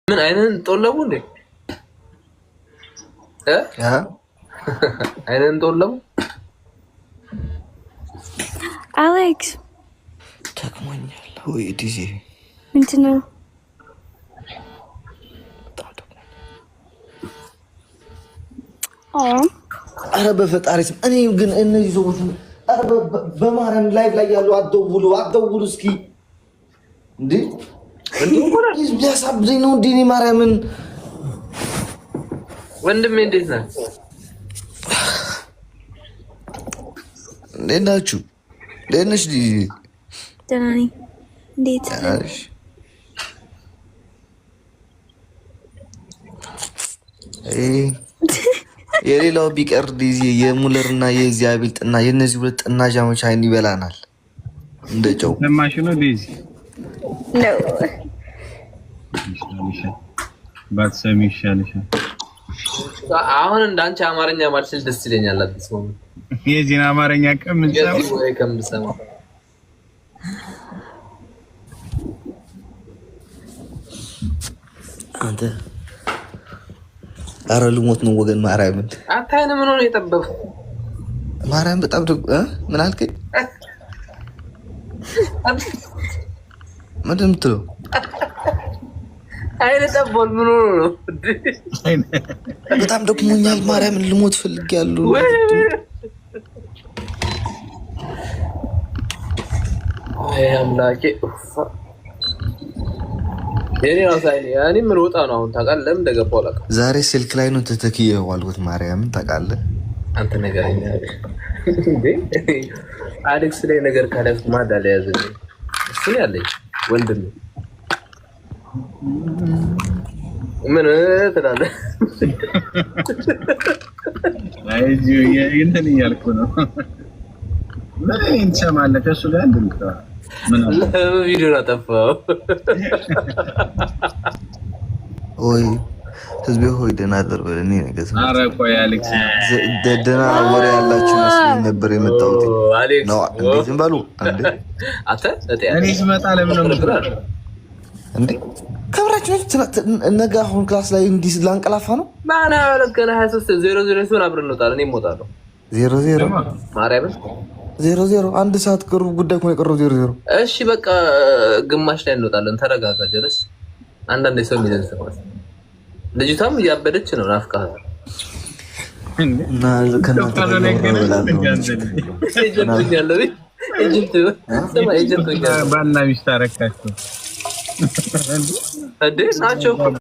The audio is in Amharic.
ምን አይንን ጦለቡ እንዴ? አይንን ጦለቡ። አሌክስ። ደክሞኛል። ወይ ዲዚ። ምንድን ነው? በጣም ደክሞኛል። አረ በፈጣሪ ስም፣ እኔ ግን እነዚህ ሰዎች፣ አረ በማርያም live ላይ ያሉ አትደውሉ፣ አትደውሉ። እስኪ እንዴ ሊያሳብደኝ ነው እንዴ? እኔ ማርያምን። ወንድሜ እንዴት ነህ? እንዴት ናችሁ? እንዴት ነሽ ዲዚ? ደህና ነኝ። እንዴት? ደህና ነሽ? የሌላው ቢቀር ዲዚ፣ የሙለር እና የእግዚአብሔር ጥና፣ የእነዚህ ሁለት ጥናዣሞች አይን ይበላናል እንደ ጨው። ሰማሽ ነው ዴዚ? ነው። ይሻልሻል፣ ባትሰሚ ይሻልሻል። አሁን እንዳንቺ አማርኛ ማልችል ደስ ይለኛል። አዲስ moment የዚህን አማርኛ ከምንሰማ የዚህ ወሬ ከምሰማ። አንተ አረ ልሞት ነው ወገን፣ ማርያምን። አታይን ምን ሆነ የጠበበው? ማርያም በጣም ምን አልከኝ? ምንድን ነው የምትለው? አይን ጠቦል ምን ሆኖ ነው? በጣም ደክሞኛል። ማርያምን ልሞት ፈልጌያለሁ። አይ አምላኬ፣ የኔ ራስ አይኔ እኔ ምን ወጣ ነው አሁን ታውቃለህ? ለምን እንደገባሁ አላውቅም። ዛሬ ስልክ ላይ ነው ተተክዬ ዋልኩት። ማርያምን ታውቃለህ? አንተ ነገረኛ እንዴ! አሌክስ ላይ ነገር ካለፍ ማዳ ላይ ያዘኝ። እሱ ነው ያለኝ ወንድሜ። ምን ትላለህ? አይ እዚሁ እንትን እያልኩ ነው። ምን እኔን ትሰማለህ? ከእሱ ጋር እንድምጣ ምን አለ? ለምን ቪዲዮን አጠፋው? ወይ ህዝቤ ሆይ ደህና አደር በል። እኔ ነገ ኧረ ቆይ አሌክስ። ደህና ወሬ ያላችሁ መስሎኝ ነበር የመጣሁት። አሌክስ። ነው እንዴ? ዝም በሉ እንዴ! አንተ እጤ። እኔ ስመጣ ለምን ነው የምትለው? እንዴ ከምራችሁ ነገ አሁን class ላይ እንዲህ ላንቀላፋ ነው። ማን 22 ገና 23:00 ሲሆን አብረን እንወጣለን። እኔም እወጣለሁ። 00። ማርያምን። 00 1 ሰዓት ቅርብ ጉዳይ እኮ ነው የቀረው። 00። እሺ በቃ ግማሽ ላይ እንወጣለን። ተረጋጋ ጀለስ። አንዳንድ ሰው የሚለን ስማት። ልጅቷም እያበደች ነው ናፍቃህ። እና ከእናንተ ጋር ላወራ እበላለሁ። agent agent ስማ agent ባልና ሚስት አረካቸው። እንዴ ናቸው እኮ።